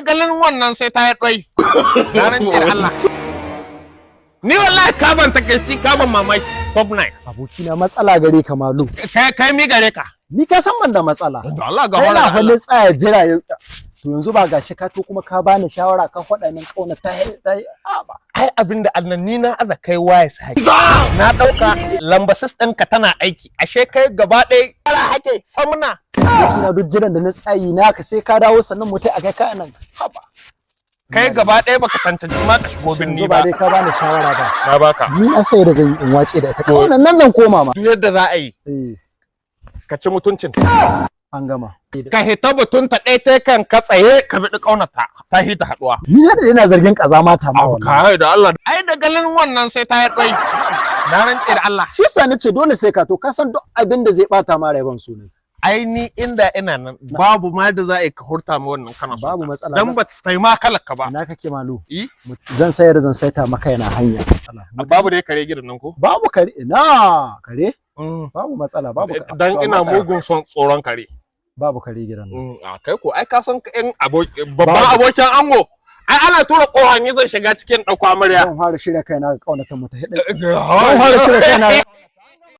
ganin wannan sai ta yi ɗoi. Na rance da Allah. Ni wallahi ka ban takaici, ka ban mamaki. Top 9. Abokina, matsala gare ka, Malu. Kai mi gare ka? Ni ka san ban da matsala. Da Allah ga Kai na Allah. fa tsaya jira to yanzu ba gashi ka to kuma ka bani shawara, ka faɗa min kauna ta a ba. Ai abinda annan ni na aza kai waye sai. Na ɗauka lamba sis ɗinka tana aiki. Ashe kai gaba ɗaya kara hake samuna. Abokina, duk jiran da na tsayi naka sai ka dawo sannan mu tai a kai ka nan. Haba. Kai gaba ɗaya baka cancanci ma ka shigo birni Yanzu ba ba. dai ka bani shawara ba. Na baka. Ni na sai da zan yi in wace da ita. Kaunan nan zan koma ma. Duk yadda za a yi Eh, ka ci mutuncin. an gama. Ka hita batun ta ɗaya ta kan ka tsaye ka bi ƙaunata ta hita haɗuwa. Ni na da ina zargin kazama ta ma Abu wallahi. kai da Allah. Ai da ganin wannan sai ta yi ɗoi. Na rance da Allah. Shi yasa nace dole sai ka to, ka san duk abin da zai bata ma rai ban so ne. Ai ni inda ina nan babu ma da za a yi ka hurta ma wannan kana so. Babu matsala. Dan ba ta yi ma kalar ka ba. Ina kake, Malu? Eh? Zan sayar, zan saita maka yana hanya. Babu dai kare gidan nan ko? Babu kare, ina kare? Babu matsala, babu Dan babu ina matsala. mugun son tsoron kare. Babu kare gidan nan. A kai ko ai ka san in babban Babu. abokin ango. Ai ana tura kowa ni zan shiga cikin ɗauko amarya. Zan fara shirya kaina ga kaunatan mu ta hidda. Zan Zan fara shirya kaina.